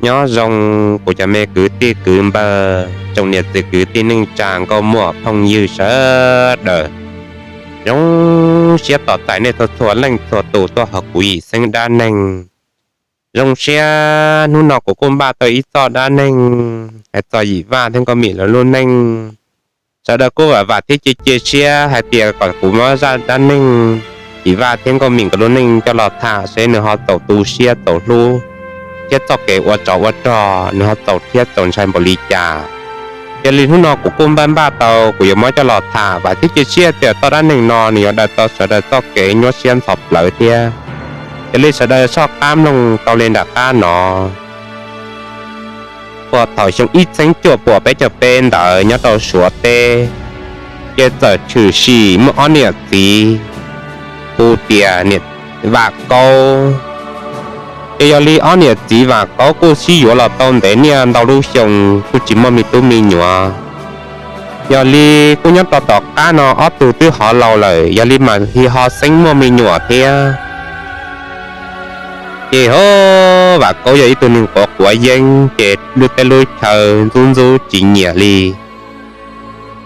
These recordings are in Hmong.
Nyob zoo kuv cov me kwv tij kwv npawg, tsoom niam txiv kwv tij neej tsa nkauj muam phooj ywg sawv daws. Zoo siab tos txais nej txhua txhua leej txhua tus tuaj hauv kuv Yim Xeeb dab neeg. Zoo siab hnub no kuv kuj npaj tau ib txoj dab neeg hais txog Yim Vaj thiab Nkauj Mim lawv lub neej. Sawv daws kuj vam vam thiab cia cia siab hais tias kom kuv muab zaj dab neeg Yim Vaj thiab Nkauj Mim nkawd lub neej coj los tham seb nws ho txaus tu siab txaus hlub thiab txoj kev ua tsov ua rog nws ho txaus thiab txaus ntshai npaum li cas. Yog li hnub no kuv kuj npaj npaj tau kuv yuav muab coj los tham, vam thiab cia siab tias txoj dab neeg no nws yuav daws tau sawv daws txoj kev nyuaj siab ntxhov plawv thiab. Yog li sawv daws soj qab mloog tau li nram qab no. Puag thaum xyoo ib txhiab cuaj puas peb caug peb ntawd nyob rau Suav teb, ces txawm tshwm sim muaj ob niam txiv hu tias niam Vam Kaub. Ces yog li ob niam txiv Vam Kaub kuj sib yuav los tau ntev niaj ntau lub xyoo kuj tsis muaj me tub me nyuam. Yog li kuj nyob rau tom qab no ob tug twb hov laus lawm, yog li mam li ho xeeb muaj me nyuam thiab. Ces ho Vam Kaub yog ib tug neeg quav quav yeeb, ces lub teb lub chaw ntxub ntxub tsis nyiam li.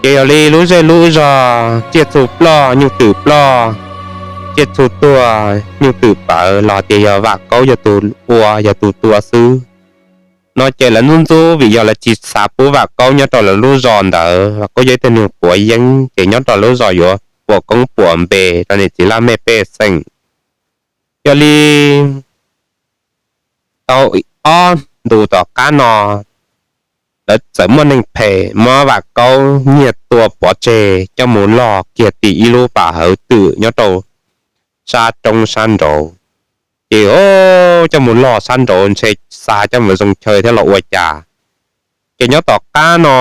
Ces yog li lub zej lub zog tsiaj txhu ploj nyuj twm ploj, tsiaj txhu tuag nyuj twm pawv los tias yog Vam Kaub yog tus ua yog tus tua xwb. No ces lawv ntxub ntxub vim yog lawv tsis xav pub Vam Kaub nyob rau lawv lub zos ntawd. Vam Kaub yog ib tug neeg quav yeeb ces nyob rau lub zos yuav puas koob puas npe rau niam txiv laj mej pej xeem. Yog li tau ob ntu tom qab no, lawv txawm muaj neeg phem muab Vam Kaub nyiag tua pov tseg coj mus log kiag tim ib lub pas hawv twm nyob rau sab roob sab nraud. Ces coj mus log sab nraud ntshe xa coj mus zoo chaw thiab los ua cas. Ces nyob tom qab no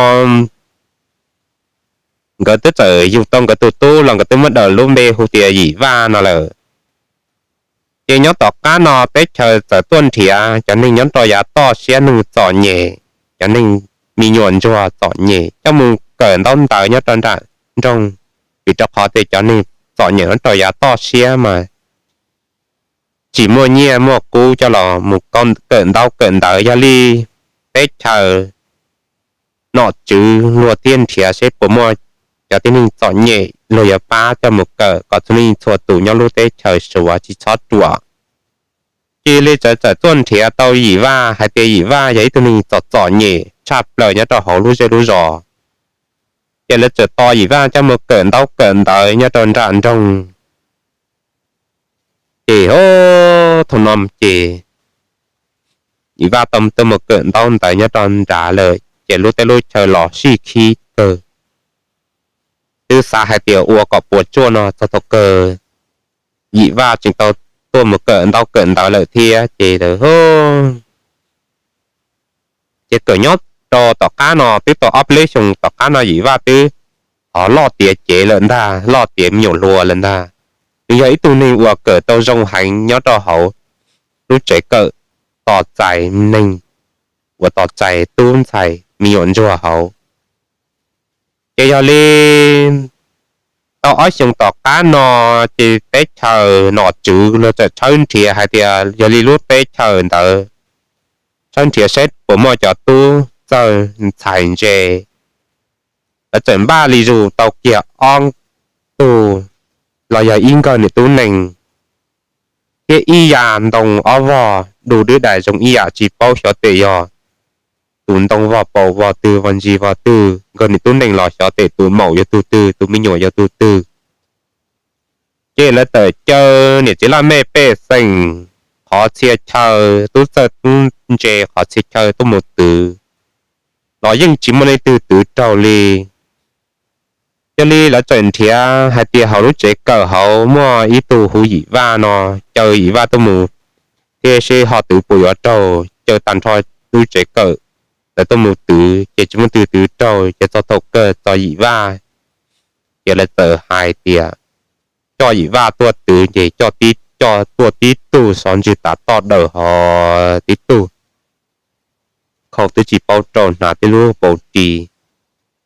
nkawd twb txawm yug tau nkawd tus tub los nkawd twb muab daws lub npe hu tias Yim Vaj no lawm. Ces nyob tom qab no teb chaws txawm tuaj nrhiav cov neeg nyob rau yav toj siab neeg txom nyem, cov neeg me nyuam ntsuag txom nyem coj mus kawm ntaub ntawv nyob rau nram nroog, vim rau qhov tias cov neeg txom nyem nyob rau yav toj siab mas tsis muaj nyiaj muaj kub coj los mus kawm ntaub kawm ntawv. Yog li teb chaws nom tswv luag thiaj nrhiav seb puas muaj cov tib neeg txom nyem luag yuav pab coj mus kawm kom txhua leej txhua tus nyob lub teb chaws Suav tsis txhob ruam. Cia li txawm txawm tuaj nrhiav tau Yim Vaj hais tias Yim Vaj yog ib tug neeg txom txom nyem tshaj plaws nyob rau hauv lub zej lub zos. Ces lawtaws tos Yim Vaj coj mus kawm ntaub kawm ntawv nyob rau nram nroog. Ces thaum no ces Yim Vaj tau tuaj mus kawm ntaub ntawv nyob rau nrad lawm ces lub teb lub chaw los sib khib kawg. Twb xav hais tias ua kom puas tsuaj no txog thaum kawg Yim Vaj tseem tau tuaj mus kawm ntaub kawm ntawv lawm thiab ces ces kawm nyob rau tom qab no twb tau ob peb lub xyoo tom qab no Yim Vaj twb ho loj tiav cev lawm ntag, loj tiav me nyuam hluas lawm ntag. Nws yog ib tug neeg uas kawm tau zoo heev nyob rau hauv lub tsev kawm, tos txais neeg uas tos txais tub ntxhais me nyuam ntsuag hauv. Ces yog li tau ob xyoo tom qab no ces teb chaws nom tswv luag txawm tshawb nrhiav hais tias yog li lub teb chaws ntawd tshawb nrhiav saib puas muaj cov tub txawg ntxhais ntse. Lawv txawm npaj li zus tau kiag ob tug los yog ib nkawg niam tub nees thiab ib yam ntoo ob vog du dwb dais zoo ib yam tsis paub xyov tes yog tus ntoo vog paus vog twg vog ntsis vog twg, nkawg niam tub nees los xyov tes tus maum yog tus twg tus me nyuam yog tus twg. Ces lawv txawm caw niam txiv laj mej pej xeem qhov txhia chaw tub txawj tub ntse qhov txhia chaw tuaj mus twv los yeej tsis muaj leej twg twv raug li. Yog li lawv txawm nrhiav hais tias hauv lub tsev kawm hauv muaj ib tug hu Yim Vaj no, caw Yim Vaj tuaj mus thiab seb ho twv puas yuav raug. Caw tag nrho lub tsev kawm lawv tuaj mus twv ces tsis muaj twg twv raug, ces txog thaum kawg txog Yim Vaj ces lawv txawm hais tias coj Yim Vaj tuaj twv ces coj tib, coj tuaj tib tug xov ntswg tav toj daws ho tib tug khoom twb tsis paub rau hnav tib lub paus ris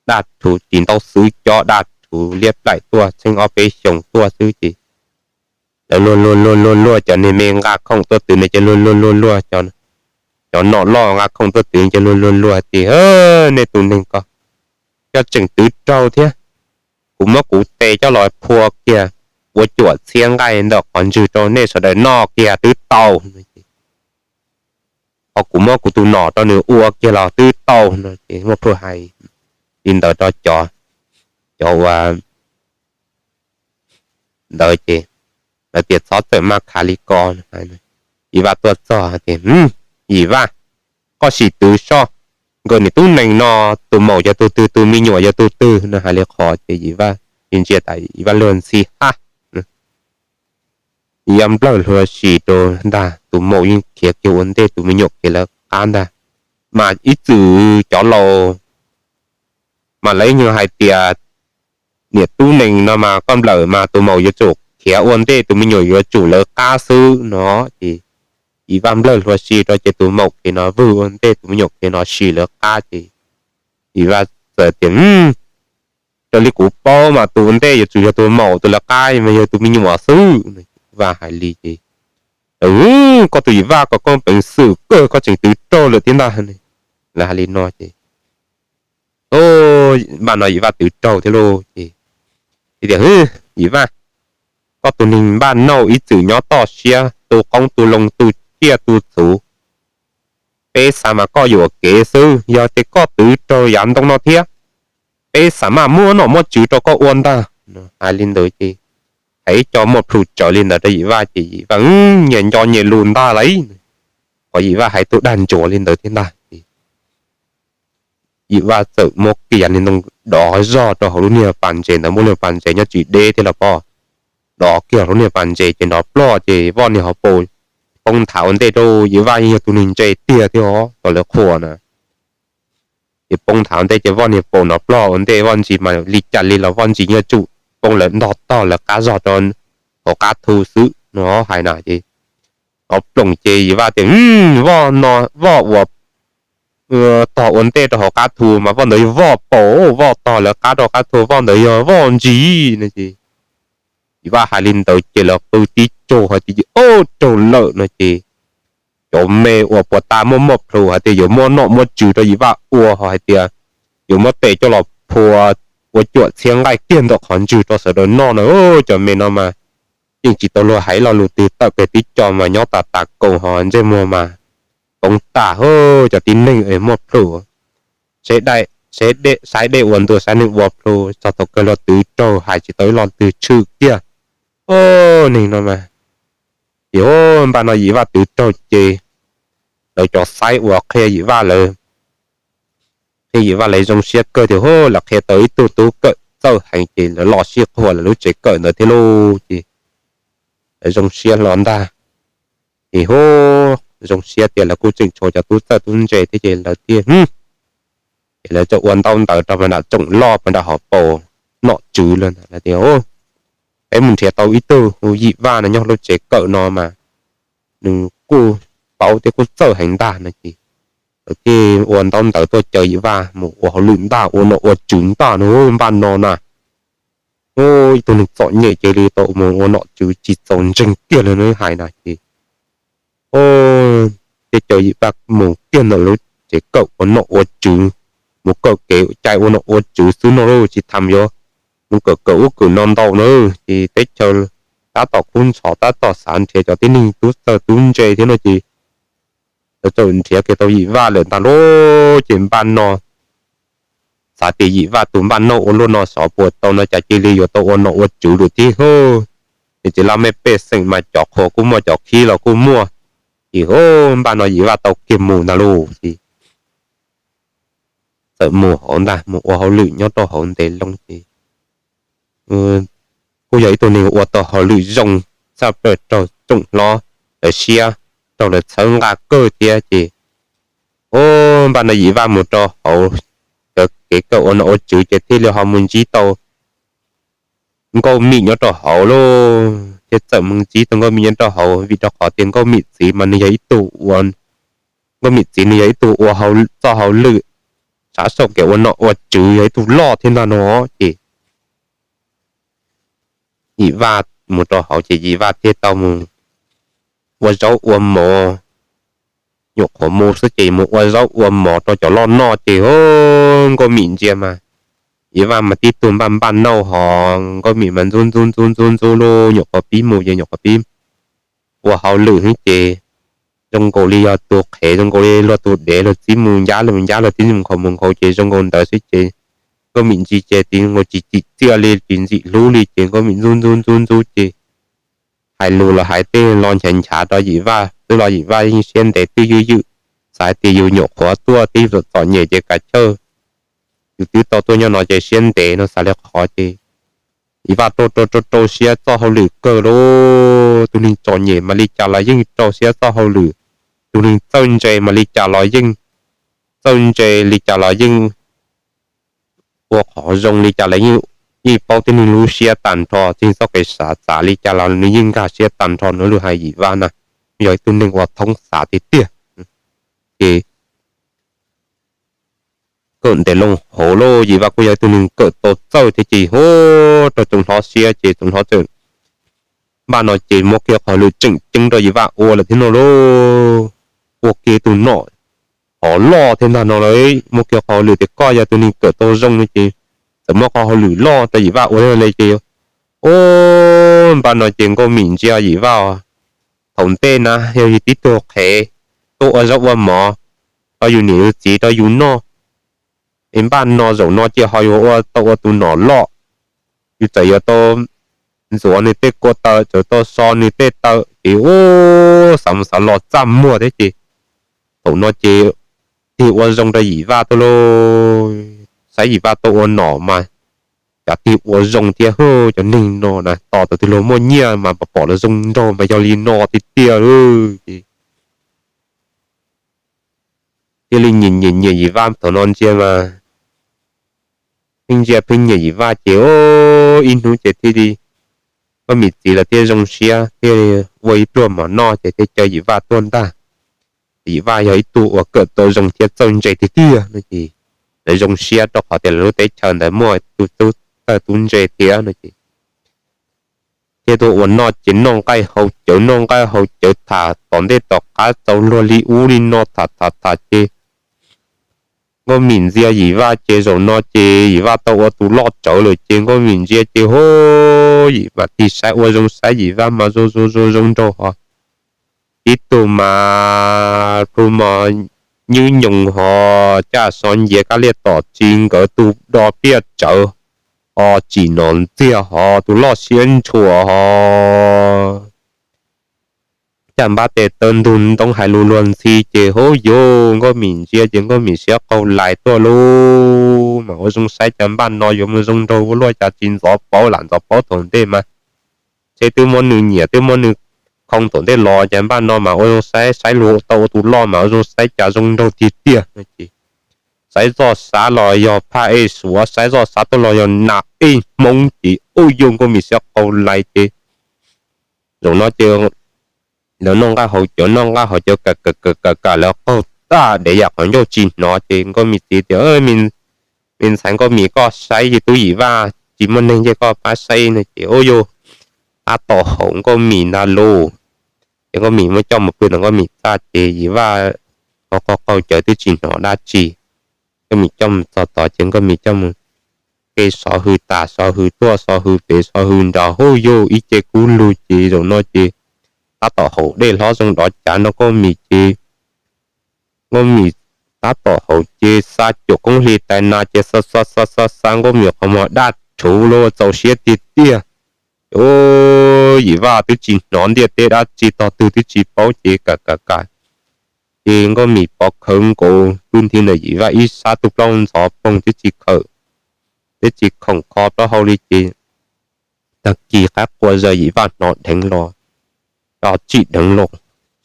daj rhuv ris ntaub xwb cob daj rhuv liab plaim tuaj txheeb ob peb xyoos tuaj xwb ces lawv luag luag luag luag luag cov niag me nqa khoom tuaj twv no ces luag luag luag luag cov Cov nom loj nqa khoom tuaj twv ces luag luag luag tias, Nej tus neeg ko, coj tseem twv raug thiab. Kuv muab kuv tes coj los phua kiag ua cuam txhiab nqaij ntawm qhov ntswg rau nej sawv daws noj kiag twb tau. Ho kuv muab kuv tus nom rau nws ua kiag los twb tau no. Ces Muaj Plhu hais li ntawd rau cov, cov ua ntawd ces lawv tias, Txhob txawm maj khav li ko. Yim Vaj tuaj txog tias, Yim Vaj, koj sim twv soj, nkawd niam tub nees no, tus maum yog tus twg, tus me nyuam yog tus twg no. Hais li qhov ces Yim Vaj ntsia tas Yim Vaj luag ntxhi hab. Yim Vaj nplawg hlua si rau ntag, tus maum yeej khiav kiag ua ntej tus me nyuam khiav lawv qab ntag. Mas ib txwm cov laus mas lawv yeej hais tias niam tub nees no mas koj nplawm mas tus maum yuav tsum khiav ua ntej, tus me nyuam yuav tsum lawv qab xwb no. Ces Yim Vaj nplawg hlua si rau ces tus maum khiav no vwg ua ntej, tus me nyuam khiav no si lawv qab ces Yim Vaj txawm tias, Raws li kuv paub mas tus ua ntej yuav tsum yog tus maum, tus lawv qab mas yog tus me nyuam xwb. Vaj hais li ces, Koj tus Yim Vaj ko koj peev xwm kawg, koj tseem twv raug lawm thiab ntag. Lawv hais li no ces npaj no Yim Vaj twv raug thiab lauj. Ces tias, Yim Vaj, koj tus neeg npaj nauj ib txwm nyob toj siab tu qoob tu loo tu tsiaj tu txhuv, peb xav mas koj yuam kev xwb, yog tias koj twv raug yav ntoo no thiab, peb xav mas muab nom muab tswv rau koj ua ntag. Hais li ntawd ces hais ib co Muaj Plhu tsawv li ntawd rau Yim Vaj ces Yim Vaj nyias nco nyias lus ntag lauj. Qhov Yim Vaj hais tuaj dag ntsuav li ntawd thiab ntag ces Yim Vaj txawm muab kiag yav niag ntoo dov zog rau hauv lub niag pas ntses ntawd, muaj lub niag pas ntses nyob tsis deb thiab los pob. Dov kiag lub niag pas ntses ces nrov plog ces Voj niag hauv paus poob nthav ua ntej rau. Yim Vaj yeej yog tus neeg ntse tiag thiab os, tau lawv qhuas na. Ces poob nthav ua ntej ces Voj niag paus nrov plog ua ntej, Voj ntsis mas li cas li los Voj ntsis yuav tsum poob lawv ntog tog lawv qab zog rau hauv qab thu xwb no hais na ces nrov ploom ces Yim Vaj tias, Voj no, Voj uas tog ua ntej rau hauv qab thu mas Voj ntawd yog Voj paus, Voj tog lawv qab rau qab thu Voj ntawd yog Voj ntsis no ces Yim Vaj hais li ntawd ces lawv qw tib tsaug hais tias, Au, raug lawm no ces cov me uas puag ta muaj Muaj Plhu hais tias yuav muab nom muab tswv rau Yim Vaj ua, ho hais tias yuav muab tes coj los phua ua cuam txhiab nqaij kiag ntawm qhov ntswg rau sawv daws noj na. Cov me no mas yeej tsis tau luag hais lo lus twg, tawm pem tib co mas nyob tas tas kaus ho ntsej muag mas poob tas. Cov tib neeg Muaj Plhu saib dej ua ntu, saib neeg ua plhu, txog thaum kawg luag twv raug hais tsis tau ib lo twg tshwm kiag. Neeg no mas, ces npaj no Yim Vaj twv raug ces lawv cov saib uas qhia Yim Vaj lawv, qhia Yim Vaj lawv zoo siab kawg tias, Hu, lawv qhia tau ib tug tub kawm txawj heev. Ces lawv los sib qhuas lawv lub tsev kawm ntawd thiab lauj. Ces lawv zoo siab hlo ntag. Ces hu, zoo siab tias lawv kuj tseem tshuav cov tub txawj tub ntse thiab ces lawv thiaj, ces lawv txawm ua ntaub ntawv rau pab nram tsoom loj pab nram hauv paus nom tswv lawm tias, Peb mus nrhiav tau ib tug hu Yim Vaj no nyob lub tsev kawm no mas nws kuj paub thiab kuj txawj heev ntag no ces lawv thiaj ua ntaub ntawv tuaj caw Yim Vaj mus ua hauj lwm ntag, ua nom ua tswv ntag no. Npaj no na, ib tug neeg txom nyem cia li tau mus ua nom tswv tsis txaus ntseeg kiag li no hais na ces thiaj caw Yim Vaj mus kiag ntawm lub tsev kawm ua nom ua tswv, mus kawm kev cai ua nom ua tswv xwb no lauj. Tsis tham yuav mus kawm kawm ub kawm no ntau na, ces teb chaws tab tom kub ntxhov tab tom xav nrhiav cov tib neeg tub txawj tub ntse thiab no ces lawv txawm nrhiav kiag tau Yim Vaj lawm ntag lauj. Ces npaj no xav tias Yim Vaj tus npaj no ua luaj no xyov puas tau no cas cia li yuav tau ua nom ua tswv lawm thiab hu. Ces tsis laj mej pej xeem mas cov qhuas kuj muaj cov khib los kuj muaj. Ces hu, npaj no Yim Vaj tau kiag mus ntag lauj. Ces txawm mus hauv ntag, mus ua hauj lwm nyob rau hauv ntev loo ces kuj yog ib tug neeg ua tau hauj lwm zoo tshaj plaws raug tsoom hlob lawv siab, raug lawv txhawb nqa kawg thiab ces hu, npaj no Yim Vaj mus rau hauv kev kawm ua nom ua tswv ces thiaj li ho mus ntsib tau Nkauj Mim nyob rau hauv lauj. Thiaj txawm mus ntsib tau Nkauj Mim nyob rau hauv vim rau qhov tias Nkauj Mim txiv mas nws yog ib tug ua, Nkauj Mim txiv nws yog ib tug ua txoj hauj lwm sab saum kev ua nom ua tswv, yog ib tug loj thiab ntag no ces Yim Vaj mus rau hauv ces Yim Vaj thiaj tau mus ua zaub ua mov nyuam qhuav mus xwb ces mus ua zaub ua mov rau cov loj noj ces Nkauj Mim ntsia mas Yim Vaj mas tib tug npaj npaj nauj hos Nkauj Mim mas ntxub ntxub ntxub ntxub ntxub lub nyuam qhuav pib mus ces nyuam qhuav pib ua hauj lwm xwb ces zoo nkaus li yog tus qhev zoo nkaus li luag tus dev luag txib mus ncab luag mus ncab luag txib mus nkhaus mus nkhaus ces zoo nkaus ntawd xwb ces Nkauj Mim ntsia ces tsis zoo nkaus tsis txim txiaj li tsis ntxim hlub li ces Nkauj Mim ntxub ntxub ntxub ntxub ces hais lus los hais tej lo nchav nchav rau Yim Vaj xwb los Yim Vaj yeej siab ntev twb ywm ywm, xav hais tias yus nyuam qhuav tuaj twb yus txom txom nyem ces kav chawj, yus twb tau tuaj nyob no ces siab ntev no xav li qhov ces Yim Vaj rau rau rau rau siab txoj hauj lwm kawg lauj. Tus neeg txom nyem mas li cas los yeej rau siab txoj hauj lwm, tus neeg txawj ntse mas li cas los yeej txawj ntse li cas los yeej ua qhov zoo li cas los yeej paub tib neeg lub siab tag nrho, txij txoj kev xav txav li cas los nws yeej nkag siab tag nrho. Nws lub hais Yim Vaj na yog ib tug neeg uas thoob xav tiag tiag ces kawm ntev loo hauv lauj, Yim Vaj kuj yog ib tug neeg kawm tau txawj thiab ces hu rau Txoov Hlob siab ces Txoov Hlob txawm npaj no ces muab kiag qhov lwm tseem ceeb rau Yim Vaj ua lawm thiab no lauj. Ua kiag tus nom hov loj thiab ntag no lauj, muab kiag qhov lwm tias koj yog tus neeg kawm tau zoo no ces txawm muab qhov hauj lwm loj rau Yim Vaj ua thiab li ces, o, npaj no ces Nkauj Mim ntsia Yim Vaj thaum ntej na yog yus tib tug qhev tuaj ua zaub ua mov rau yus niam yus txiv rau yus noj, es npaj no zaum no ces ho yuav ua tau ua tus nom loj, yus txawm yuav tau ntxuav nws tej kua taw, txawm tau so nws tej taw ces u, xav mus xav los txaj muag thiab ces thaum no ces tig ua zoo rau Yim Vaj tuaj lauj. Saib Yim Vaj tau ua nom mas cas tig ua zoo thiab, cov neeg no na tos tau twg luag muaj nyiaj mas pom pom los zoo nraug mas yog li no tiag tiag lauj ces thiaj li nyiam nyiam nyiam Yim Vaj. Thaum no ntsia mas pheej ntsia pheej nyiam Yim Vaj ces ib hnub ces thiaj li Nkauj Mim txiv lawv thiaj zoo siab thiaj ua ib pluag mov noj ces thiaj caw Yim Vaj tuaj ntag. Yim Vaj yog ib tug uas kawm tau zoo thiab txawj ntse tiag tiag no ces lawv zoo siab rau qhov tias lawv lub teb chaws ntawd muaj tus tub txawj tub ntse thiab no ces thiab tuaj ua noj ces noj nqaij haus cawv noj nqaij haus cawv tham tom ntej tom qab txaus luag li ub li no tham tham tham ces Nkauj Mim ntsia Yim Vaj ces zaum no ces Yim Vaj tau ua tus loj tsawv lawm ces Nkauj Mim ntsia ces hu, Yim Vaj tig saib ua zoo saib Yim Vaj mas zoo zoo zoo zoo nraug hos, tib tug mas plhu mos nyub nyoos hos caj so nciav kab liaj tom tsis nkawd tus do pliaj tsawv hos tsim nom ntxiag hos tus loj siab ntshuam hos caj npab tes taw ntug ntoo hais lus luag ntxhi ces hub yus Nkauj Mim ntsia ces Nkauj Mim siab qaug lais tuaj lauj. Mas ua zoo saib cas npaj no yuav mus zoo nraug ua luaj cas tsis ntxov paub lam ntxov paub thaum ntej mas ntshe twb muab nws nyiam twb muab nws khoo thaum ntej los cas npaj no mas ua zoo saib saib luag tau ua tus loj mas ua zoo saib cas zoo nraug tiag tiag no ces saib zoj xav los yog phaj ej suav saib zoj xav tuaj los yog nas ej hmoob ces ub yus Nkauj Mim siab qaug lais ces zaum no ces lawv noj nqaij haus cawv noj nqaij haus cawv kam kam kam kam kam lawv qaug tag dev yam qhov ncauj tsis hnov ces Nkauj Mim txiv tias, Me ntxhais Nkauj Mim koj saib ces tub Yim Vaj tsis muaj neeg ces koj pab saib no ces ub yus tab tom haum Nkauj Mim ntag lauj. Ces Nkauj Mim muab coj mus pw ntawm Nkauj Mim txaj ces Yim Vaj qaug qaug qaug cawv twb tsis hnov dab tsi. Nkauj Mim coj mus txog tod ces Nkauj Mim coj mus ke sov hws tas sov hws tuaj sov hws pem sov hws nrad hub yus ib ce kub lug ces zaum no ces tab tom haum dej hlob zoo dov cav no Nkauj Mim ces Nkauj Mim tab tom haum ces xa cuam koob hli tais nas ces xa xa xa xa xa Nkauj Mim qhov muag daj rhuv los txaus siab tiag tiag. Ces Yim Vaj twb tsis hnov ntiaj teb dab tsi tog twg twb tsis paub ces kam kam kam ces Nkauj Mim pov khawv nkaus pw nthi ntawm Yim Vaj ib sab tus plaub ntxhov poog twb tsis khawm, twb tsis khoom kho plaub hau li ces tag kis qaib qua zaws Yim Vaj hnov dheev los, tsim dheev los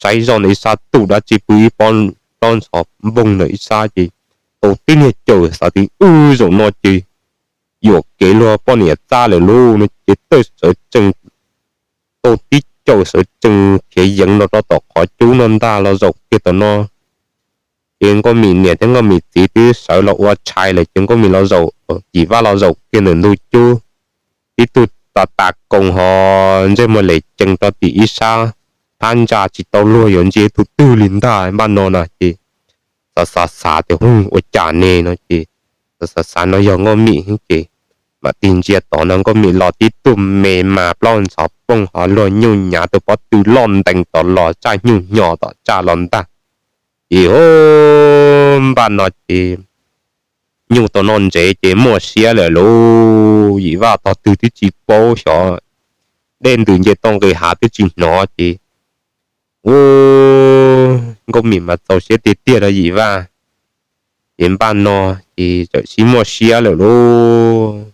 saib zoj ntawm ib sab tus dab tsi pw ib pob plaub ntxhov npoog ntawm ib sab ces tau tib niag caum xav tias wb zaum no ces yuam kev luag poj niam txab lawm lauj no ces tawm sawv tsees tau tib caum sawv tsees khiav yeev los rau tom qhov cub no ntag los zaum kiag tom no. Ces Nkauj Mim niam thiab Nkauj Mim txiv twb sawv los ua tshais lawm ces Nkauj Mim los zaum, Yim Vaj los zaum kiag ntawm ntug cub, tib tug tas tas koos hos ntsej muag lem cees rau tim ib sab qab ntsa tsis tau luag yuav ntsia tus twg li ntag npaj no na ces xav xav xav tias hu ua cas ne no ces xav xav xav no yog Nkauj Mim ces mam tig ntsia tod no Nkauj Mim los tib tug me mas plaub ntxhov pooj ho luag nyuj nyav tus pob tw loj ntees tod los tsaj nyuj hnyo tom tsaj los ntag. Ces hu npaj no ces nyuj tau noj ntsev ces muaj siab lawm lauj. Yim Vaj tog twg twb tsis paub xyov dej ntws nce toj nqis hav twb tsis hnov ces hu Nkauj Mim mas txaus siab tiag tiag rau Yim Vaj. Ces npaj no ces txawm sib muaj siab lawm lauj.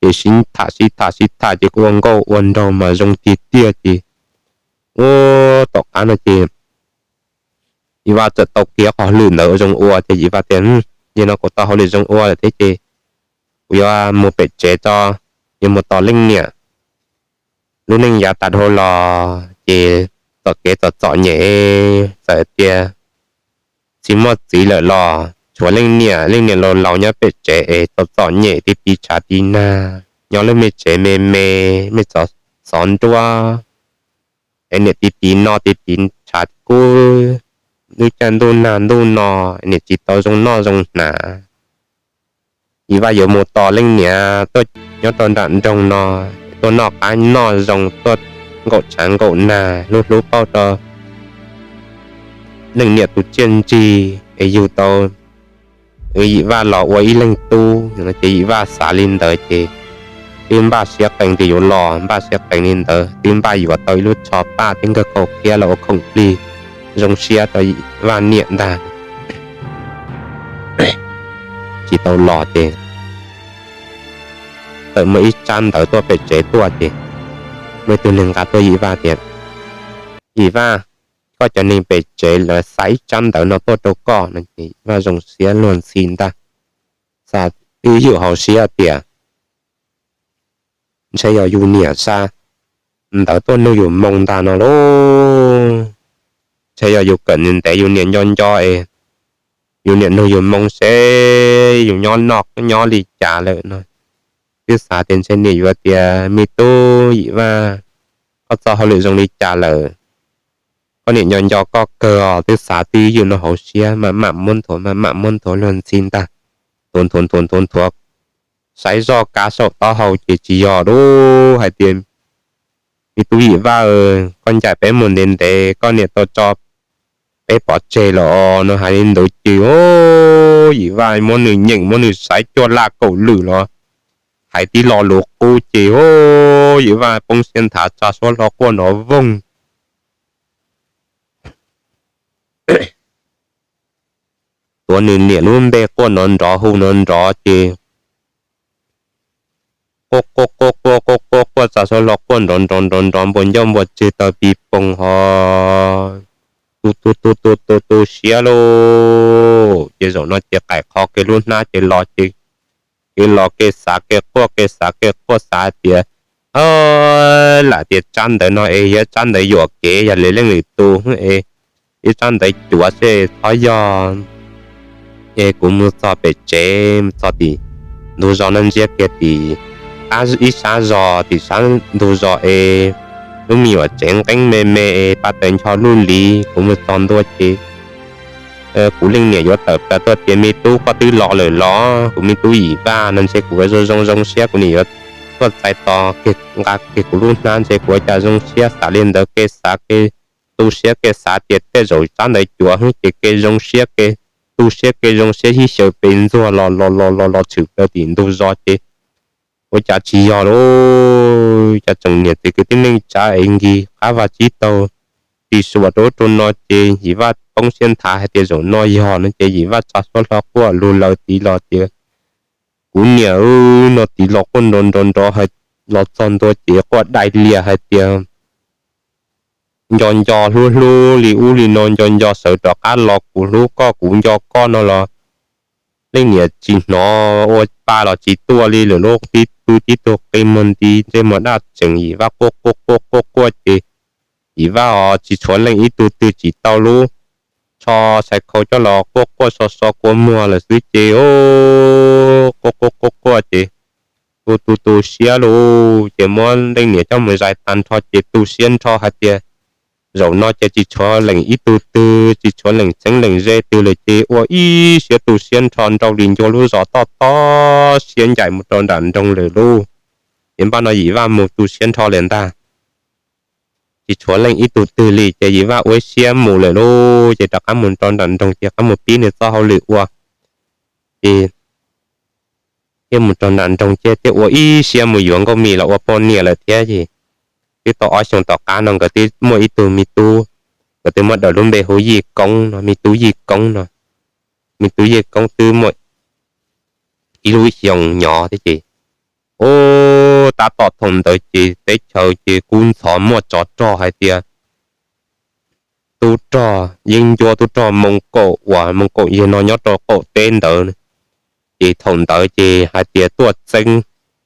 Ces sib tham sib tham sib tham ces kuj ua nkauj ua nraug mas zoo tiag tiag ces ua tom qab no ces Yim Vaj txawm tau kiag qhov lwm ntawd ua zoo ua ces Yim Vaj tias, yog no kuv tau hauj lwm zoo ua lawm thiab ces kuv yuav mus pem tsev tso, yuav mus tos leej niam. Lub neej yav tas dhau los ces txom kev txom txom nyem, txawm tias tsis muaj txiv lawm los tshuav leej niam, leej niam laus laus nyob pem tsev es txom txom nyem tiv tiv tshav tiv nag, nyob lub me tsev me me, me xov nruab es niam tiv tiv no tiv tiv tshav kub, lub caij ntuj nag ntuj no niam tsis tau zoo noj zoo hnav. Yim Vaj yuav mus tos leej niam tuaj nyob rau nram nroog no, tuaj noj qab noj zoo, tuaj nkaum tshav nkaum nag hlub hlub pauj rau leej niam tus tsiaj ntsig es yug tau Yim Vaj los ua ib leeg tub no ces Yim Vaj xav li ntawd ces twb npaj siab qees tias yuav los, npaj siab qees li ntawd twb npaj yuav tau ib lub tsho paj thiab nkawg kaum kiab los ua khoom plig zoo siab rau Yim Vaj niam ntag. Tsis tau los ces txawm muaj ib tsab ntawv tuaj pem tsev tuaj ces muaj ib tug neeg nqa tuaj Yim Vaj tias, Yim Vaj, koj cov neeg pem tsev lawv xa ib tsab ntawv no tuaj rau koj no ces Yim Vaj zoo siab luag ntxhi ntag, xav twb ywm hauv siab tias ntshe yog yus niam xa ntawv tuaj nug yus moo ntag no lauj. Ntshe yog yus kawm ntev ntev yus niam nco nco es yus niam nug yus moo seb yus nyob noj nyob li cas lawm no. Twb xav tias ntshe niam yuav tias, Me tub Yim Vaj, koj txoj hauj lwm zoo li cas lawm? Koj niam nco nco koj kawg os. Twb xav twb ywm no hauv siab, mam mam muab nthuav, mam mam muab nthuav luag ntxhi ntag. Nthuav nthuav nthuav nthuav nthuav, saib zoj kav saum taub hau ces tsis yog lub hais tias, Me tub Yim Vaj, koj ncaim peb mus ntev ntev, koj niam tau tso peb pov tseg los no. Hais li ntawd ces Yim Vaj muab nws nyeem muab nws saib cuaj laj kaum lwm los hais tib lo lus qub ces Yim Vaj poob siab nthav tsa suab hlo quaj nrov voog. Tuav nws niam lub npe quaj nrov nrov hu nrov nrov ces quaj quaj quaj quaj quaj quaj quaj tsa suab hlo quaj nrov nrov nrov nrov npua ncauj npua tseg tau pis poog ho tu tu tu tu tu tu siab lauj. Ces zaum no ces qaim qho kev lub hnab ces los ces kev los kev xav kev quaj kev xav kev quaj xav hais tias, Lam tias tsab ntawv no es yog tsab ntawv yuam kev yog li leej lwm tus es ib tsab ntawv cuav seb txhob yog. Es kuv mus txog pem tsev, mus txog tim ntug zos no ntsia kiag tim ib sab zos, tim sab ntug zos es lub me nyuam tsev nqeeb me me es pab taws ncho luj li. Kuv mus txog ntua ces kuv leej niam yuav tawm plaws tuaj tias, Me tub, koj twb los lawm los? Kuv me tub Yim Vaj no ntshe kuv zoo zoo zoo siab, kuv niam yuav tuaj txais tos nqa kiag kuv lub hnab ntshe kuv ua cas zoo siab. Xav li ntawd kev xav kev tu siab kev xav tias tej zaum tsab ntawv cuav ces kev zoo siab kev tu siab kev zoo siab sib xyaw pes ntxuag los los los los los tshwm plaws tim ntug zos ces ua cas tsis yog lauj. Cas tseem niam txiv kwv tij neej tsa es nkis qab vag tsib taug ris suas rau ub rau no ces Yim Vaj poob siab nthav hais tias zaum no yog no ces Yim Vaj tsa suab hlo quaj lug lawv tid los tias, Kuv niam, no tid los quaj nrov nrov nrov hais los txog ntua ces quaj dai lias hais tias nco nco hlub hlub li ub li no, nco nco sawv rov qab los kuv hlub koj kuv nco koj no los leej niam tsis hnov ua pa los tsis tuaj li lawm lauj. Tib pw tib tug qi muag nti ntsej muag daj tsees, Yim Vaj quaj quaj quaj quaj quaj ces Yim Vaj os tsis tshuav leej ib tug twg tsis tau lub tsho tshais khau coj los quaj quaj so so kua muag lawm xwb ces quaj quaj quaj quaj ces tu tu tu siab lauj. Ces muab leej niam coj mus zais tag nrho ces tu siab nrho hais tias Zaum no ces tsis tshuav leej ib tug twg, tsis tshuav leej txheeb leej ze twg lawm ces ua ib siab tu siab nrho nrau li ncua lub zos toj toj siab ncaim mus rau nram nroog lawm lauj. Ces npaj no Yim Vaj mus tu siab nrho lawm ntag. Tsis tshuav leej ib tug twg li ces Yim Vaj ua ib siab mus lawm lauj, ces rov qab mus rau nram nroog ces rov qab mus pib nws txoj hauj lwm ua. Ces thiaj mus rau nram nroog ces thiaj ua ib siab mus yuav Nkauj Mim los ua poj niam lawm thiab ces twb tau ob xyoos tom qab no nkawd twb muaj ib tug me tub, nkawd twb muab daws lub npe hu Yij Koob no, me tub Yij Koob no. Me tub Yij Koob twb muaj ib lub xyoos nyob thiab ces, ub, tab tom thaum ntawd ces teb chaws ces kub ntxhov muaj tsov rog hais tias tub rog yeeb ncuab tub rog Moos Kaum uas Moos Kaum yog no nyob rau qaum teb ntawd. Ces thaum ntawd ces hais tias tuaj txeeb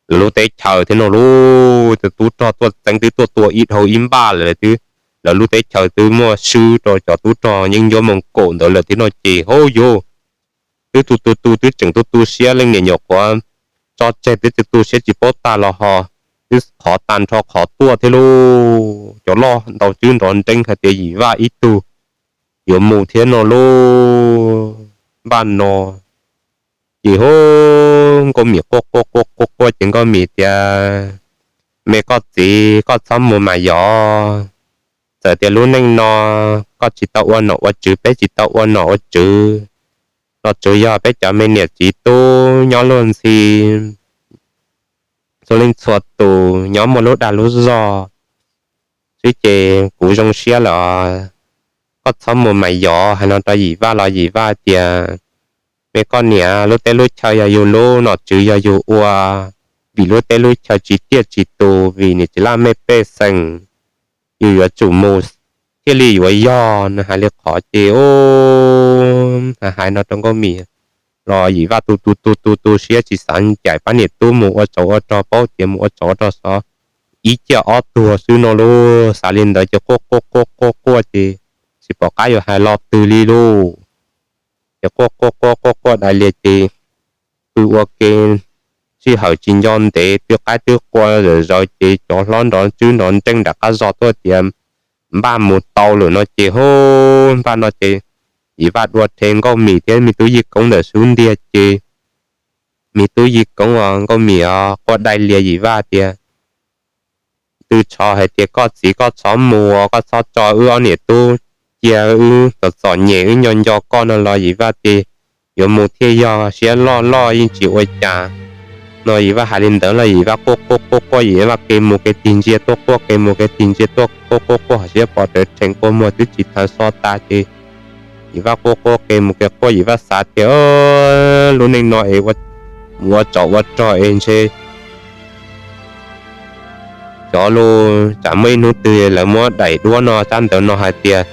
lawv lub teb chaws thiab no lauj, tub rog tuaj txeeb twb tuaj tua ib dhau ib npaj lawm twb, lawv lub teb chaws twb muaj swb rau cov tub rog yeeb ncuab Moos Kaum ntawd lawm thiab no ces hauj yus twb tu tu tu twb tseem tu tu siab, leej niam nyuam qhuav tso tseg twb tu tu siab tsis paub tag los ho twb qhov tag nrho qhov tuaj thiab lauj. Cov loj ntau tswb nrov nreeb hais tias Yim Vaj ib tug yuav mus thiab no lauj. Npaj no ces hu, Nkauj Mim quaj quaj quaj quaj quaj ces Nkauj Mim tias, me koj txiv, koj txhob mus mas yog, txawm tias lub neej no koj tsis tau ua nom ua tswv, peb tsis tau ua nom ua tswv, los tsuas yog peb cov me niam txiv tub nyob luag ntxhi txhua leej txhua tus nyob muaj lub dag lub zog xwb ces kuv zoo siab lawm. Koj txhob mus mas yog, hais no rau Yim Vaj los Yim Vaj tias, me koj niam, lub teb lub chaw yog yus lub, nom tswv yog yus ua, vim lub teb lub chaw tsis tiaj tsis tus, vim niam txiv laj mej pej xeem, yus yuav tsum mus thiaj li yuav yog. Nws hais li qhov ces, hais hais no rau Nkauj Mim los Yim Vaj tu tu tu tu tu siab tsis xav ncaim pab niam tub mus ua tsov ua rog, paub tias mus ua tsov ua rog xov ib ciaj ob tuag xwb no lauj. Xav li ntawd ces quaj quaj quaj quaj quaj ces tsis pom qab yuav hais lo twg li lauj. Ces quaj quaj quaj quaj quaj dai lias ces pw ua ke sij hawm tsis nco ntev twb qaib twb qua zawm zaws ces cov hlob nrov tswb nrov nreej nram qab zos tuaj tias npaj mus tau lawm no ces hu, npaj no ces Yim Vaj dua rhe Nkauj Mim thiab me tub Yij Koob ntawm xub ntiag ces me tub Yij Koob os Nkauj Mim os quaj dai lias Yim Vaj tias, twb txhob hais tias koj txiv koj txhob mus, koj txhob tso wb ob niam tub cia, wb txom txom nyem wb nco nco koj no los Yim Vaj tias yuav mus thiaj yog, siab loj loj yeej tsis ua cas no. Yim Vaj hais li ntawd los Yim Vaj quaj quaj quaj quaj, Yim Vaj kev mus kev tig ntsia tuaj quaj, kev mus kev tig ntsia tuaj quaj, quaj quaj siab pom rawv rhees kua muag twb tsis thav so tas ces Yim Vaj quaj quaj kev mus kev quaj, Yim Vaj xav tias lub neej no es mus ua tsov ua rog es ntshe cov lus tsam muaj ib hnub twg lawv muab daim duab no tsab ntawv no hais tias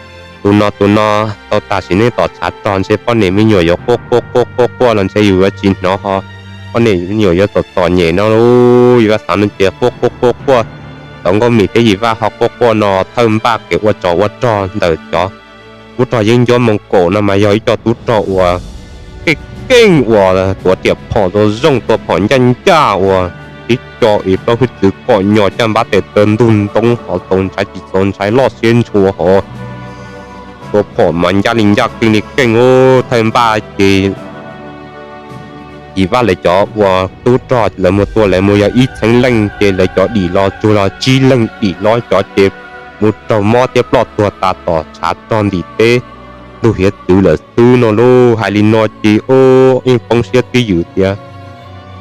tus no tus no tau tag sim neej tom tshav rog ntshe poj niam me nyuam yuav quaj quaj quaj quaj quaj los ntshe yus yuav tsis hnov ho poj niam me nyuam yuav txom txom nyem no lauj. Yim Vaj xav no ces quaj quaj quaj quaj, tau Nkauj Mim thiab Yim Vaj ho quaj quaj no thawj npaj kev ua tsov ua rog ntawm cov tub rog yeeb ncuab Moos Kaum no mas yog ib co tub rog uas keej keej uas tuav riam phom zoo zoo, tua phom ncaj ncaj uas tib co es plaub hwj txwv kom nyos caj npab tes taw ntug ntoo hov, txaus ntshai tsis txaus ntshai loj siab ntshua hov, tua phom mas ncaj li ncaj keej li keej. Thawj npaj ces Yim Vaj lawv cov uas tub rog lawv mus tua lawv mus yog ib txheeb leej ces lawv cov dim los tsuag los tsib leeg dim los cov ces mus raug mob thiab ploj tuag tas tom tshav rog ntim teb ntug hiav txwv lawm xwb no lauj. Hais li no ces yeej poob siab twj ywm tias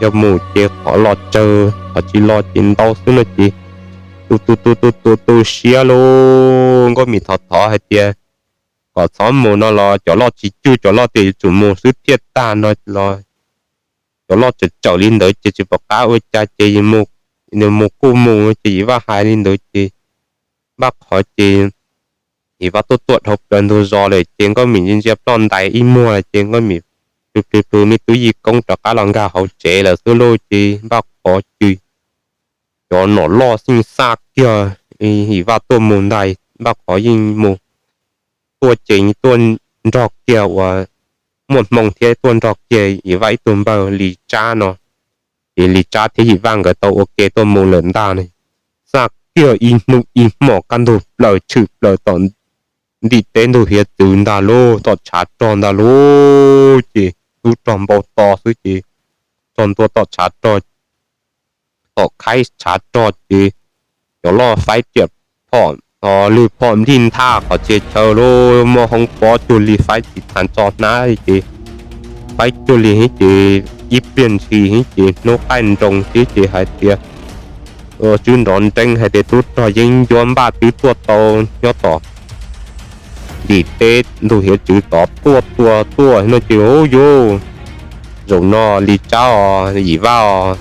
yog mus ces qhov los tsawg qhov tsis los ces ntau xwb no ces tu tu tu tu tu tu siab lauj. Nkauj Mim thov thov hais tias kom txhob mus no los cov loj tsis cwj, cov loj tias yuav tsum mus xwb thiaj tag no los cov loj tseem tsawm li ntawd ces tsis pom qab ua cas ces mus kuj mus ces Yim Vaj hais li ntawd ces npaj qhov ces Yim Vaj tuaj tuaj dhau plaws ntug zos lawm ces Nkauj Mim ntsia ntsia ploj ntais ib muag ces Nkauj Mim plhws plhws plhws me tub Yij Koob rov qab los nkag hauv tsev lawm xwb lauj. Ces npaj qhov ces cov nom loj xeej xaj kiag Yim Vaj tuaj mus ntag, npaj qhov yeej mus tuaj ces tuaj nrog kiag uas muaj hmoo thiab tuaj nrog kiag Yim Vaj ib tug npawg Lis Tsab no. Ces Lis Tsab thiab Yim Vaj nkawd tau ua ke tuaj mus lawm ntag. Xaj kiag ib hnub ib hmos kaj ntug plaws tshwm plaws tom ntim teb ntug hiav txwv ntag lauj, tom tshav rog ntag lauj. Ces tub rog npau taws xwb ces txog ntua tom tshav rog, tom khaib tshav rog ces cov loj faib riam phom, lwg phom nplij nthaj qhov txhia chaw lauj, muaj hoob pob cuag li faib tsis thav tso hnab ces faib cuag li ces ib pliag ntshis ces hnub qaij nroos xwb ces hais tias tswb nrov nreeb hais tias tub rog yeeb ncuab npaj twb tuaj tau nyob tom ntim teb ntug hiav txwv tod tuaj tuaj tuaj no ces ub yuj, zaum no li tsab os Yim Vaj os,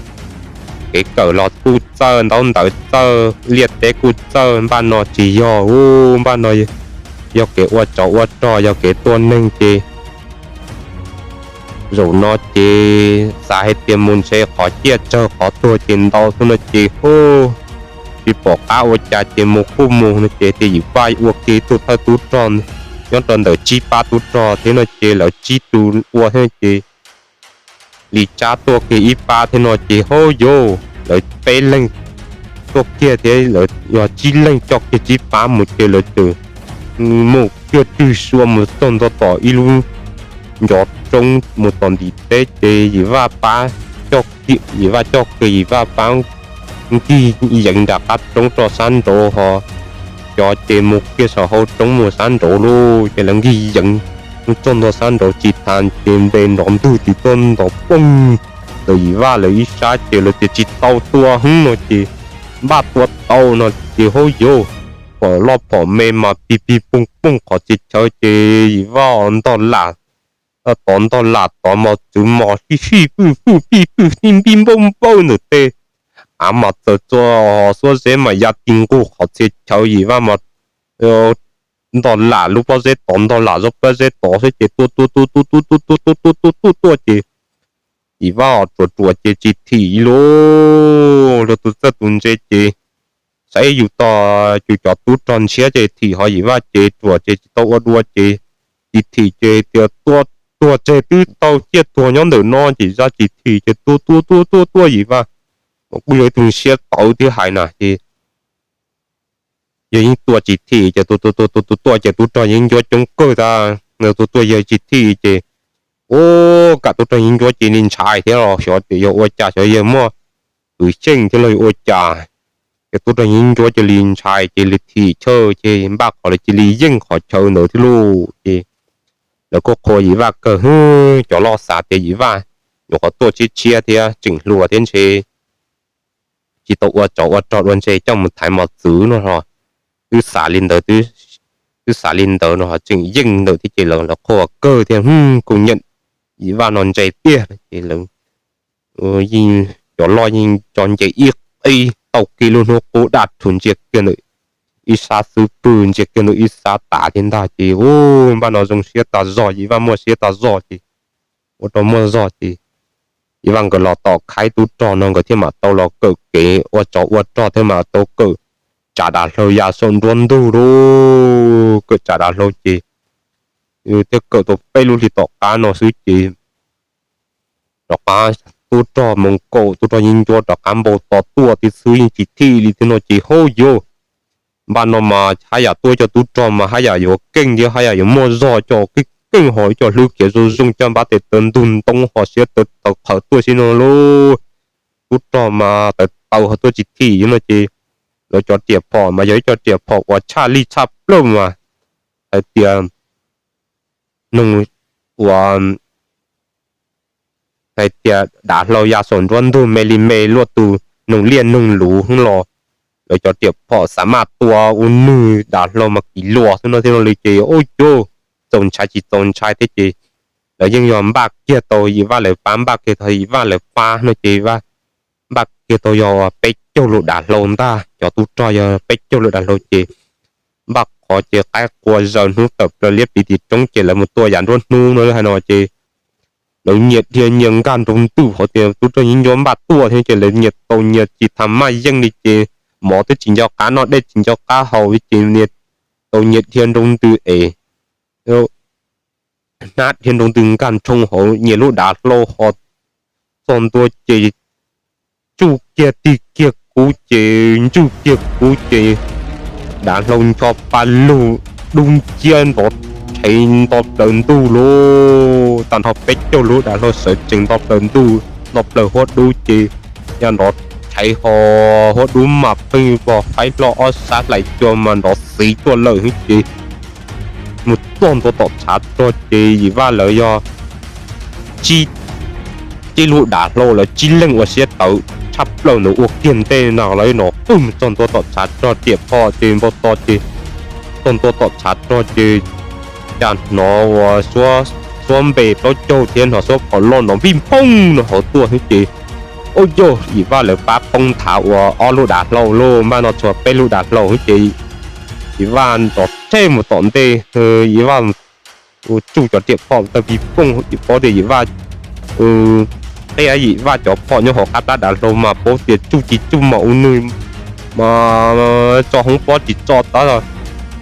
kev kawm los kuj txawj, ntaub ntawv txawj, liaj teb kuj txawj, npaj no tsis yog ub, npaj no yog kev ua tsov ua rog, yog kev tua neeg ces zaum no ces xav hais tias mus ntshe qhov ciaj tsawg qhov tuag ces ntau xwb no ces ub, tsis pom qab ua cas ces mus kuj mus no ces tias Yim Vaj ua kiag ib tug thawj tub rog nyob rau ntawm tsib pab tub rog thiab no ces lawv tsib tus ua thiab ces li tsab tuaj kiag ib pab thiab no ces hauj yauj lawv peb leeg tuaj kiag thiab lawv yog tsib leeg coj kiag tsib pab mus ces lawv txawm mus kiag twg sua mus txog ntua tom ib lub ncov roob mus tom ntim teb ces Yim Vaj pab, Yim Vaj coj kiag Yim Vaj pab nkig yeev nram qab roob rau sab nraud ho cov ces mus kiag saum hau roob mus sab nraud lauj ces lawv nkig yeev mus txog ntua sab nraud tsis tas ces npe nrov ntwg tim tuaj nto poog ntawm Yim Vaj lawv ib sab ces lawv tias tsis tau tua hwb no ces npaj tua tau no ces hauj yauj pom loj phom me mas pig pig poog poog qhov txhia chaw ces Yim Vaj ntog lam tod ntog lam tod mos txwv mos hij hij pwj pwj pij pwj tij npij npauj npauj ntawm tej av mas txawm txua xuab zeb mas ya ti nqug qhov txhia chaw Yim Vaj mas ntog lam lub pob zeb tod ntog lam zog pob zeb tod xwb ces tua tua tua tua tua tua tua tua tua tua tua ces Yim Vaj os ruam ruam ces tsis thim lauj, luag tus txawj tus ntse ces saib yus tog yus cov tub rog ntshiab ces thim ho Yim Vaj ces ruam ces tsis tau ua dua ces tsis thim ces tias tua tuag tseg twb tau ciaj tuag nyob ntawm no ces zaj tsis thim ces tua tua tua tua tuaj Yim Vaj mas kuj yog ib tug siab tawv thiab hais na ces yog yeej tua tsis thim ces tua tua tua tua tua tua ces tub rog yeeb ncuab coob kawg tas, tua tua yog tsis thim ces ua kam tub rog yeeb ncuab ces li ntshai thiab los xyov tias yog ua cas xyov yog muaj kwv xyeej thiab los yog ua cas ces tub rog yeeb ncuab cia li ntshai ces li thim chawj ces npaj qhov lawv cia li yeej qhov chaw ntawd thiab lauj ces lawv kuj qhuas Yim Vaj kawg hwb, cov loj xav tias Yim Vaj nyuam qhuav tuaj tshiab tshiab thiab tseem hluas thiab ntshe tsis tau ua tsov ua rog dua ntshe coj mus thaiv mos txwv no ho twb xav li ntawd, twb xav li ntawd no ho tseem yeej ntawd thiab ces lawv qhuas kawg thiab kuj nyeem Yim Vaj no ntse tiag ces lawv yeej cov loj yeej tso nce ib qib tau kiag lub hnub qub daj rhuv ntsia kiag ntawm ib sab xub pwg ntsia kiag ntawm ib sab tav thiab ntag ces u npaj no zoo siab tas zog, Yim Vaj muaj siab tas zog ces ua rau muaj zog ces Yim Vaj nkawd los tom khaib tub rog no nkawd thiaj mam tau los kawm kev ua tsov ua rog thiab mam tau kawm tsav dav hlau ya saum nruab ntug lauj, kawm tsav dav hlau ces thiaj kawm tau peb lub hlis tom qab no xwb ces rov qab tub rog mus kaum tub rog yeeb ncuab rov qab npau taws tuaj tib xwb yeej tsis thim li thiab no ces hauj yauj npaj no mas haj yam tuaj cov tub rog mas haj yam yuav keej thiab haj yam yuav muaj zog cov keej keej ho cov hlwb khiav zoo zoo coj npab tes taw ntug ntoo ho siab tawv tawv qhawv tuaj xwb no lauj. Tub rog mas tawv tawv ho tuaj tsis thim no ces lawv cov riam phom mas yog ib co riam phom uas tshaj lij tshaj plaws mas hais tias noog uas hais tias dav hlau ya saum nruab ntug me li me luaj tus noog liaj noog luv xwb los lawv cov riam phom xav maj tua ua nws dav hlau mas kiv luas xwb no thiab no li ces ub cuj txaus ntshai tsis txaus ntshai thiab ces lawv yeej yog npaj kiag tau Yim Vaj lawv pab, npaj kiag tau Yim Vaj lawv pab no ces npaj kiag tau yog peb caug lub dav hlau ntag, cov tub rog yog peb caug lub dav hlau ces npaj qhov ces qaib qua zaws hnub tawm plaws liab pliv tim roob ces lawv mus tua yav nruab hnub no hais no ces lawv nyias dhia nyias nkag nroo ntws hauv tias tub rog yeeb ncuab npaj tuaj thiab ces lawv nyias tau nyias tsis tham maj yeej li ces mov twb tsis nco qab noj dej tsis nco qab haus li ces nyias tau nyias dhia nroo ntws es hnab dhia nroo ntws nkag nroo hauv nyias lub dav hlau ho txog ntua ces tsuj kiag tig kiag kub ces ntswj kiag kub ces dav hlau ncho pa lug dub nciab nrov rhev nto plaws ntuj lauj. Tag nrho peb caug lub dav hlau sawv tsees nto plaws ntuj nto plaws huab dub ces ya nrov rhev ho huab dub mas pheej vog faib hlo ob sab hlais cua mas nrov xiv tuaj lawm ces mus txog ntua tom tshav rog ces Yim Vaj lawv yog tsib lub dav hlau lawv tsib leeg ua siab tawv tshaj plaws ntawd ua kiag ntej no lawv nrov pwg mus txog ntua tom tshav rog riam phom ces npau taws ces txog ntua tom tshav rog ces cas hnov ua suab npe plaub caug thiab hnov suab phom loj nrov vij phooj no hauv tuaj xwb ces ua yog Yim Vaj lawv pab poob nthav ua ob lub dav hlau lauj. Npaj no tshuav peb lub dav hlau xwb ces Yim Vaj nrov rhe mus tom ntej, Yim Vaj tsuj cov riam phom tawg vij phooj, paub tias Yim Vaj qia Yim Vaj cov phom nyob hauv qab plab dav hlau mas paub tias tsuj tsis tsuj mas ua nws mas tso hoob pob tsis tso tab,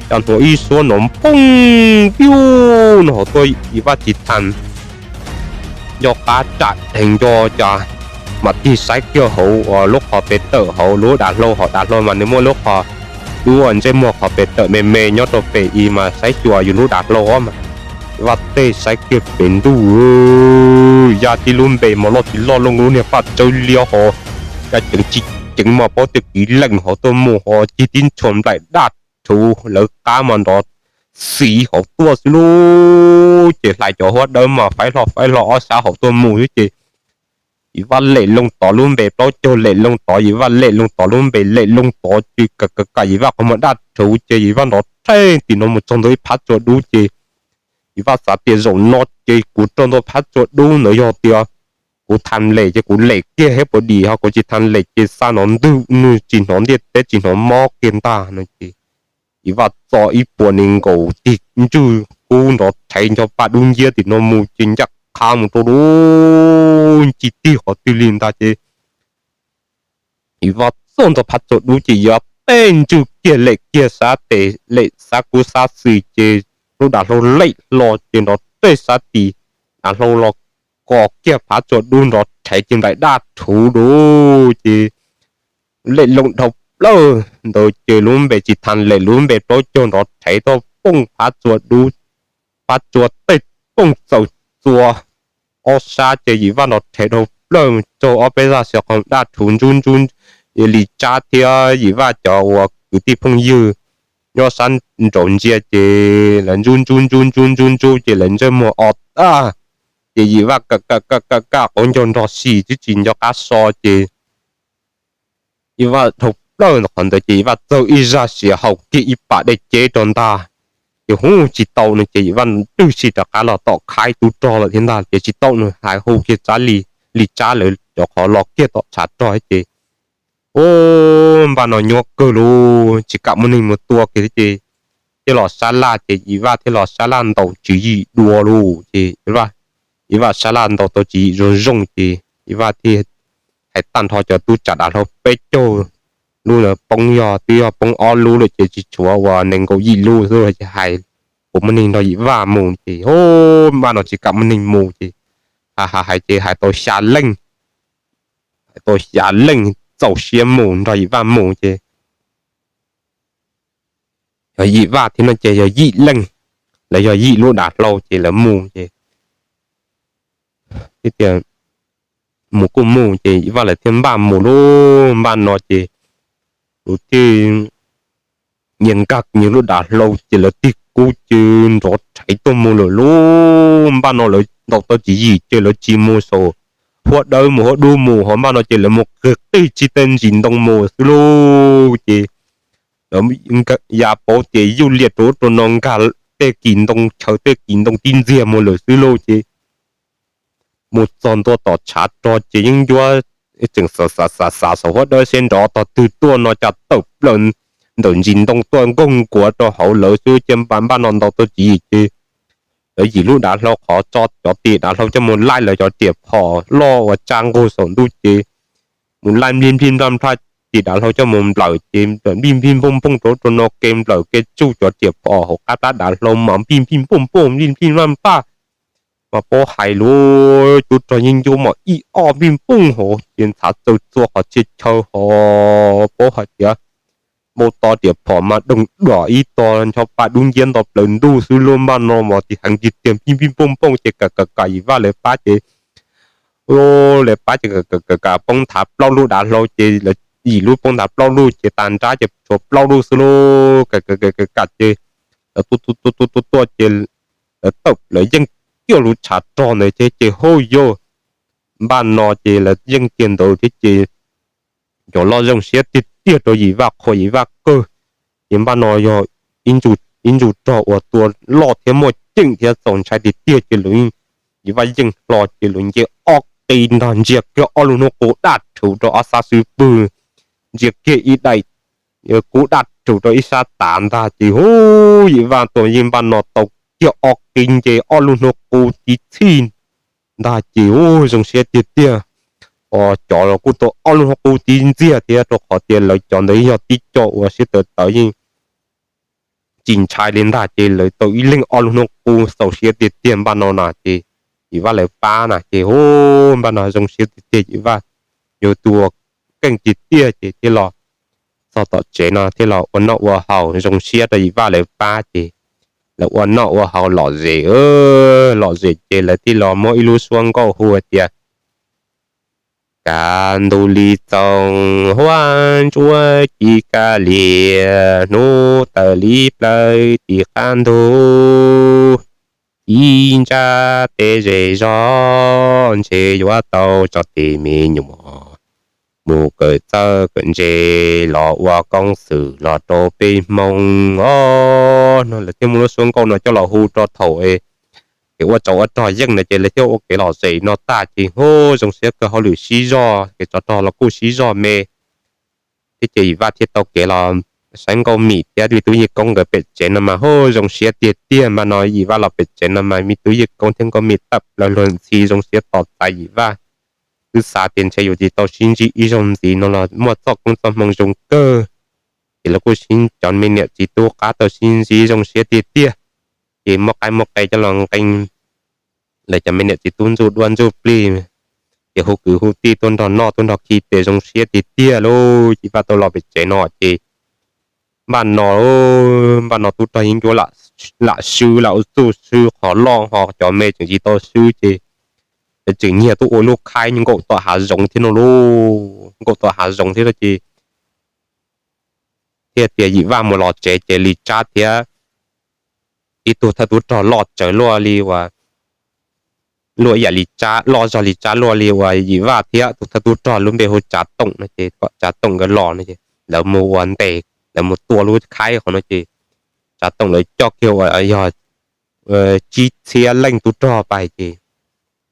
cas hnov ib suab nrov phooj piu no hauv tuaj Yim Vaj tsis thas nco qab tsam dheev nco cas mam tig saib kiag hauv uas lub qhov pes tawm hauv lub dav hlau, hauv dav hlau mas nws muaj lub qhov, lub ntsej muag qhov pes tawm me me nyob rau pem i mas saib xyuas yus lub dav hlau mas Yim Vaj tej saib kiag pem ntuj ya tib lub npe mas loj tsis loj looj lub niag paj tsawb liab ho ya ceev tsis ceev mas paub tias kiv lees hauv tuaj mus ho cig tib ntshua nplaim daj rhuv lawv qab mas nrov xiv hauv tuaj xwb lauj. Ces hlais cov huab dawb mas faib hlo faib hlo ob sab hauv tuaj mus xwb ces Yim Vaj lem loo tod lub npe plaub caug lem loo tod, Yim Vaj lem loo tod lub npe lem loo tod ces ka ka ka Yim Vaj qhov muag daj rhuv ces Yim Vaj nrov rhe tim no mus txog ntua ib phab tsua dub ces Yim Vaj xav tias zaum no ces kuv raug ntua phab tsua dub ntawd yog tias kuv thas lem ces kuv lem kiag thiab puas dim ho kuv tsis thas lem ces xa nrov ntwg nws tsis hnov ntiaj teb tsis hnov mob kiag ntag no ces Yim Vaj txo ib puas nees nkaum tig ntswj kub nrov rhev ncho pa dub nciab tim no mus ces ncaj qha mus rau lub ncig tig qhov twg li ntag ces Yim Vaj txog ntua phab tsua dub ces Yim Vaj tej ntswj kiag lem kiag sab tes lem sab kub sab xis ces lub dav hlau lem hlo ces nrov tej sab tis dav hlau los kos kiag phab tsua dub nrov rhev ces nplaim daj rhuv dub ces lem loo dhau plaws ntawd ces lub npe tsis thas lem lub npe plaub caug nrov rhev tuaj pooj phab tsua dub, phab tsua tej pooj txaus txua ob sab ces Yim Vaj nrov rhev dhau plaws tsaug ob peb zaj xiav qhov daj rhuv ntsub ntsub Lis Tsab thiab Yim Vaj cov uas kwv tij phooj ywg nyob sab nraud ntsia ces lawv ntsub ntsub ntsub ntsub ntsub ntsub ces lawv ntsej muag o tag ces Yim Vaj ka ka ka ka ka quav ncaug nrog sis twb tsis nco qab so ces Yim Vaj dhau plaws ntawm qhov ntawd ces Yim Vaj txawg ib zaj sia haus kiag ib pas dej ceb rau ntag ces hu tsis tau no ces Yim Vaj twb sim rov qab los tom khaib tub rog lawm thiab ntag ces tsis tau no hais hu kiag Tsab Lis Tsab lawv cov qhov los kiag tom tshav rog ces ua npaj no nyuaj kawg lauj tsis kam muaj neeg mus tua kiag thiab ces thiaj los sab laj ces Yim Vaj thiaj los sab laj ntaus tswv yim dua lauj ces Yim Vaj sab laj ntaus tau tswv yim zoo zoo ces Yim Vaj thiaj hais tag nrho cov tub tsam dav hlau peb caug lub ntawd poob yog twb yog poob ob lub lawm ces tsis tshuav uas nees nkaum yim lub xwb ces hais puas muaj neeg nrog Yim Vaj mus ces ua npaj no tsis kam muaj neeg mus ces hais hais hais ces hais tau xya leej, hais tau xya leej txaus siab mus nrog Yim Vaj mus ces yog Yim Vaj thiab no ces yog yim leej, lawv yog yim lub dav hlau ces lawv mus ces tias mus kuj mus ces Yim Vaj lawv thiaj npaj mus lauj. Npaj no ces lawv thiaj nyias nkag nyias lub dav hlau ces lawv tig kub ces nrov rhev tuaj mus lawm lauj. Npaj no lawv ntaus tau tswv yim ces lawv tsis mus saum huab dawb mus huab dub mus ho npaj no ces lawv mus qig qig tsib tej ntsis ntoo mus xwb lauj ces lawv ya paub tias yuj liam rau ub rau no nkag tej kis ntoo chaw tej kis ntoo tib ntxiag mus lawm xwb lauj ces mus txog ntua tom tshav rog ces yeeb ncuab tseem xav xav xav xav saum huab dawb seb nrov tog twg tuaj no cas tawm plaws ntawm ntsis ntoo tuaj nkaug nkuav rau hauv lawv xwb ces npaj npaj no ntaus tau tswv yim ces lawv yim lub dav hlau qhov tso cov tis dav hlau coj mus laij lawv cov riam phom loj uas tsa nqug saum ntuj ces mus laij nplij nplij nplaj nplaj tis dav hlau coj mus nplawm ces nplij nplij nphooj nphooj rau rau no ke nplawm ke tsuj cov riam phom hauv qab plab dav hlau mas nplij nplij nphooj nphooj nplij nplij nplaj nplaj Mas paub hais lub tub rog yeeb ncuab mas ib ob npij npooj hauv ces ntxhav txaws txua qhov txhia chaw hos paub hais tias npau taws riam phom mas doog duam ib tog ncho pa dub nciab nto plaws ntuj xwb. Lub npaj no mas tiv heev tiag tiag, npij npij npooj npooj ces kam kam kam Yim Vaj lawv pab ces lawv pab ces kam kam kam poob nthav plaub lub dav hlau ces lawv yim lub poob nthav plaub lub ces tag nrab ces tshuav plaub lub xwb lauj. Kam kam kam kam ces lawv tuaj tuaj tuaj tuaj tuaj ces lawv tawm lawv yeej kiag lub tshav rog ntawd thiab ces hauj yauj, npaj no ces lawv yeej kiag ntawd thiab ces cov loj zoo siab tiag tiag rau Yim Vaj, qhuas Yim Vaj kawg. Ces npaj no yog ib ntsus rog uas tua loj thiab muaj ceem thiab txaus ntshai tiag tiag ces lawv, Yim Vaj yeej hlo ces lawv nce ob qis ntag, ntsia kiag ob lub hnub qub daj rhuv rau ob sab xub pwg, ntsia kiag ib daim kub daj rhuv rau ib sab tav ntag ces hu, Yim Vaj tus yeej npaj no tau kiag ob qis nce ob lub hnub qub tib txhij ntag ces hu zoo siab tiag tiag. Os, cov los kuj tau ob lub hnub qub tib ntxiag thiab rau qhov tias lawv cov ntawd yog tib co uas siab tawv tawv yeej tsis ntshai li ntag ces lawv tau ib leeg ob lub hnub qub txaus siab tiag tiag npaj no na ces Yim Vaj lawv pab na ces hu, npaj no zoo siab tiag tiag Yim Vaj yog tus keej tiag tiag ces thiaj los txog tom tsev no thiaj los ua noj ua haus zoo siab rau Yim Vaj lawv pab ces lawv ua noj ua haus lom zem, lom zem ces lawv thiaj los muab ib lub suab nkauj hu tias kav ntug li txoos huab ntsuab ci kaj lias hnub tawm li plawv tim qab ntug ib ntsab teb zej zog ntshe yuav tau tso tes me nyuam mus kawm txawj kawm ntse los ua koob xwm los rau peb Hmoob os no. Lawv thiaj muab lub suab nkauj no coj los hu rau thaum es ua tsov ua rog yeej na ces lawv thiaj ua kev lom zem no tag ces hu zoo siab kawg hauj lwm sib zog ces tsov rog los kuj sib zog me thiab ces Yim Vaj thiaj tau kev los saib Nkauj Mim thiab me tub Yij Koob nkawd pem tsev no mas hu zoo siab tiag tiag npaj no Yim Vaj los pem tsev no mas me tub Yij Koob thiab Nkauj Mim tawm plaws luag ntxhi zoo siab tos txais Yim Vaj. Twb xav tias ntshe yuav tsis tau sib ntsib ib zaug ntxiv no los muaj txoj koob txoj hmoo zoo kawg ces lawv kuj sib cov me niam txiv tub qab tau sib ntsib zoo siab tiag tiag ces muaj qaib muaj qe coj los nqee lawv cov me niam txiv tub ntxuj duab ntxuj plig ces hu kwv hu tij tuaj nrog noj tuaj nrog khi tes zoo siab tiag tiag lauj. Yim Vaj tau los pem tsev no ces npaj no npaj no tub rog yeeb ncuab lam swb lam ua txuj swb qhov loj ho cov me tseem tsis tau swb ces lawv tseem nyiag tuaj ua lub khaib nkaum tom hav zoov thiab no lauj, nkaum tom hav zoov thiab no ces thiaj tias Yim Vaj mus los tsev ces Lis Tsab thiab ib tug thawj tub rog loj tsawv luaj li uas luaj ib yam Lis Tsab, loj zog Lis Tsab luaj li uas Yim Vaj thiab tus thawj tub rog lub npe hu Tsav Toom no ces kom Tsav Toom nkawd los no ces lawv mus ua ntes, lawv mus tua lub khaib qhov no ces Tsav Toom lawv coj kiag uas yog tsib txhiab leej tub rog pais ces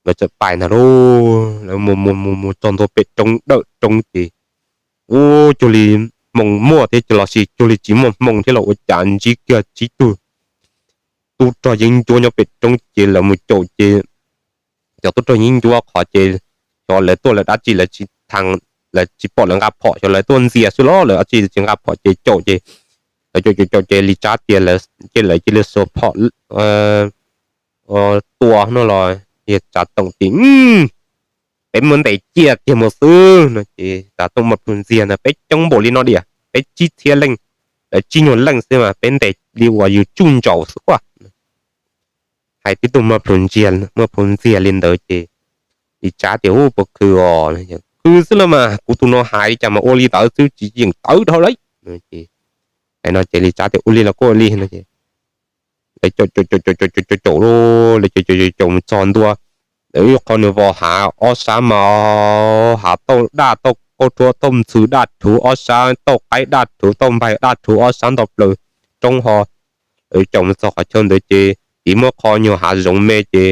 lawv txawm pais ntag lauj. Lawv mus mus mus mus txog ntua pem roob dawm roob ces ub cuag li hmoo muaj thiab los sis cuag li tsis muaj hmoo thiab los ua cas ntsib kiag tsib tug tub rog yeeb ncuab nyob pem roob ces lawv mus caum ces cov tub rog yeeb ncuab qhov ces xyov lawv tuaj lawv dab tsi lawv tsis tha, lawv tsis pom lawv nqa phom, xyov lawv tuaj ntxias xwb los lawv dab tsi tsis nqa phom ces caum ces lawv caum caum caum ces Lis Tsab tias lawv cia li xuas phom tua no los Tsav Toom tias peb muab ntes ciaj kiag mus xwb no ces Tsav Toom muaj plhus ntxiag ntag, peb coob npaum li no diam, peb tsib txhiab leej, lawv tsib nyuag leej xwb mas peb ntes li uas yus tsuj ntsaum xwb kuj hais tib tug muaj plhus ntxiag, muaj plhus ntxiag li ntawd ces Lis Tsab tias ub puas khwv os, khwv xwb los mas kuv tus no hais li cas mas ua li ntawd xwb tsis yeem tawv dhau lawm. Hais no ces Lis Tsab tias ua li los kuj ua li no ces lawv caum caum caum caum caum caum caum caum mus txog ntua lawv ib qho nws vos hav ob sab mas hav tauj daj tauj kauj ruam tauj ntxhw daj rhuv ob sab, tauj qaib daj rhuv tauj npaig daj rhuv ob sab nto plaws roob ho. Lawv caum mus txog qhov chaw ntawd ces tiv muaj qho nyuag hav zoov me ces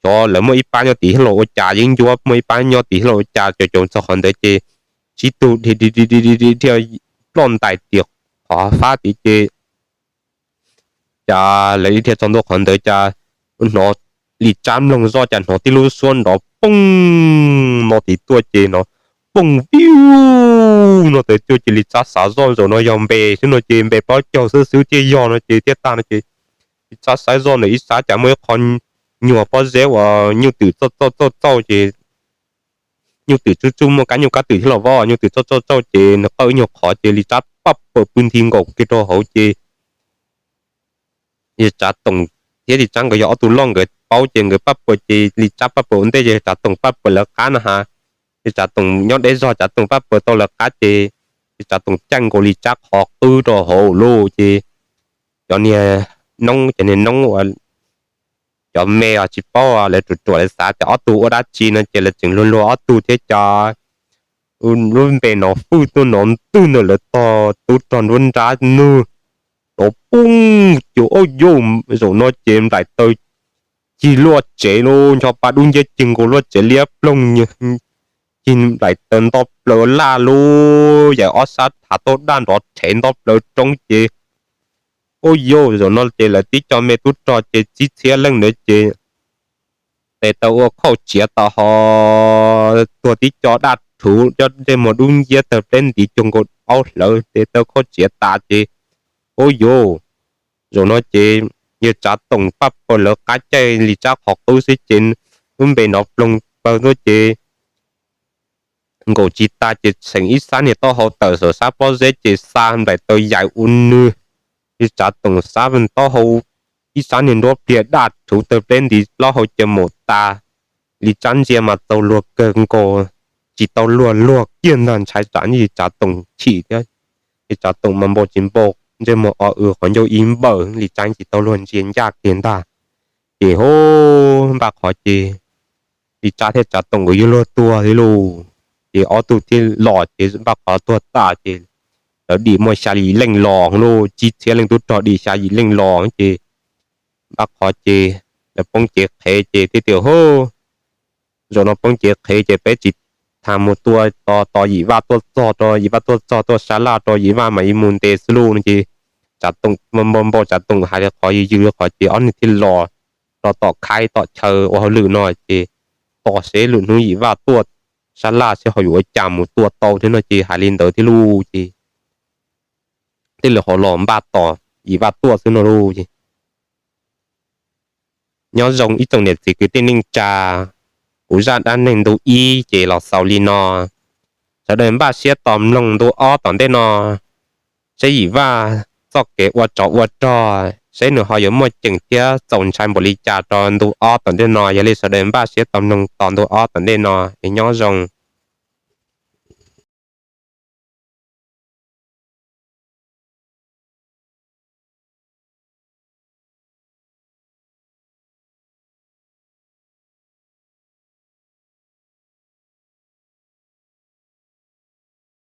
xyov lawv muaj ib pab nyob tim hauv los ua cas, yeeb ncuab muaj ib pab nyob tim hauv los ua cas, caum caum mus txog qhov ntawd ces tsib tug dhia dhia dhia dhia ploj ntais tim qhov fab tid ces cas lawv dhia txog ntua qhov ntawd cas hnov Lis Tsab mloog zoj cas hnov tib lub suab nrov poob no tim tuaj ces no poob viu no tim tuaj ces Lis Tsab xav zoj zaum no yog npe xwb no ces npe plaub caug xwb xwb thiaj yog no ces thiaj tag no ces Lis Tsab saib zoj ntawm ib sab cas muaj ib qho nyuag pob zeb uas nyuj twm txauj txauj txauj txauj ces nyuj twm tsuj tsuj muaj kab nyuj kab twm thiab los vov, nyuj twm txauj txauj txauj ces nws qawj ib nyuag qhov ces Lis Tsab paj paws pw nthi nkaus kiag rau hauv ces Yawg Tsav Toom thiab Lis Tsab nkawd yog ob tug loj nkawd paub ces nkawd paj paws ces Lis Tsab paj paws ua ntej ces Tsav Toom paj paws lawv qab na has. Yawg Tsav Toom nyob deb zog Tsav Toom paj paws tau lawv qab ces Yawg Tsav Toom caij nkaus Lis Tsab qhov qwb rau hauv lauj ces cov niag noob, cov niag noob uas cov me os tsis paub lawv ruam ruam lawv xav tias ob tug ua dab tsi no ces lawv tseem luag luag ob tug thiab cas lub npe no fwj tuaj no ntwg ntawm lawv tog tub rog nruab nrab nug rov poob cuag ub yauj. Zaum no ces nplaim taws cig luaj tsev lauj, ncho pa dub nciab cig nkaus luaj tsev liab ploog, cig nplaim taws nto plaws laj lauj, yaim ob sab thav tau daj nrov rhev nto plaws roob ces ub yauj. Zaum no ces lawv tib co me tub rog ces txib txhiab leej ntawd ces tes taw ua khauj tsiav tas ho tuag tib co daj rhuv coj ntsej muag dub nciab tawg pleb ntiv cuag nkaus aub hlawv, tes taw khauj tsiav tas ces ub yauj. Zaum no ces Yawg Tsav Toom paj paws lawv qab caij Lis Tsab qhov qwb xwb ces lub npe nrov ploog pawg tuaj ces nkaum tsis tas ces tseem ib sab niag taub hau tawm saum sab pob zeb ces xa nplaim taws yaim ua nws. Yawg Tsav Toom sab taub hau ib sab niag nruab pliag daj rhuv tawg pleb ntiv plaub hau ces maum tas. Lis Tsab ntsia mas txaus luag kawg nkaus, tsis tau luag luag kiag ntag, ntshai tsam Yawg Tsav Toom chim thiab. Yawg Tsav Toom mas npau tsis npau, ntsej muag o w qhov ncauj ib npawm, Lis Tsab tsis tau luag ntsia ncaj kiag ntag. Ces hu npaj qhov ces Lis Tsab thiab Tsav Toom nkawd yuav luag tuag thiab lauj. Ces ob tug thiaj los ces npaj qhov tuag tas ces lawv dim muaj xya yim leej los lauj, txib txhiab leej tub rog dim xya yim leej los ces npaj qhov ces lawv poob cev qhev ces thiaj tias hu zaum no poob cev qhev ces peb tsis tham mus tua, tos tos Yim Vaj tuaj txog, rau Yim Vaj tuaj txog tuaj sab laj rau Yim Vaj mam li mus ntes xwb lauj no ces Tsav Toom npau npau Tsav Toom hais li qhov yws yws li qhov ces ob niag thiaj los rau tom khaib tom chaw ua hauj lwm no ces tos seb lwm hnub Yim Vaj tuaj sab laj seb ho yuav ua cas mus tua tau thiab no ces hais li ntawd thiab lauj ces thiaj li ho los npaj tos Yim Vaj tuaj xwb no lauj ces nyob zoo ib tsoom niam txiv kwv tij neej tsa, kuv zaj dab neeg ntu ib ces los xaus li no. Sawv daws npaj siab tos mloog ntu ob tom ntej no, seb Yim Vaj txoj kev ua tsov ua rog seb nws ho yuav muaj ceem thiab txaus ntshai npaum li cas rau ntu ob tom ntej no. Yog li sawv daws npaj siab tos mloog tos ntu ob tom ntej no es nyob zoo.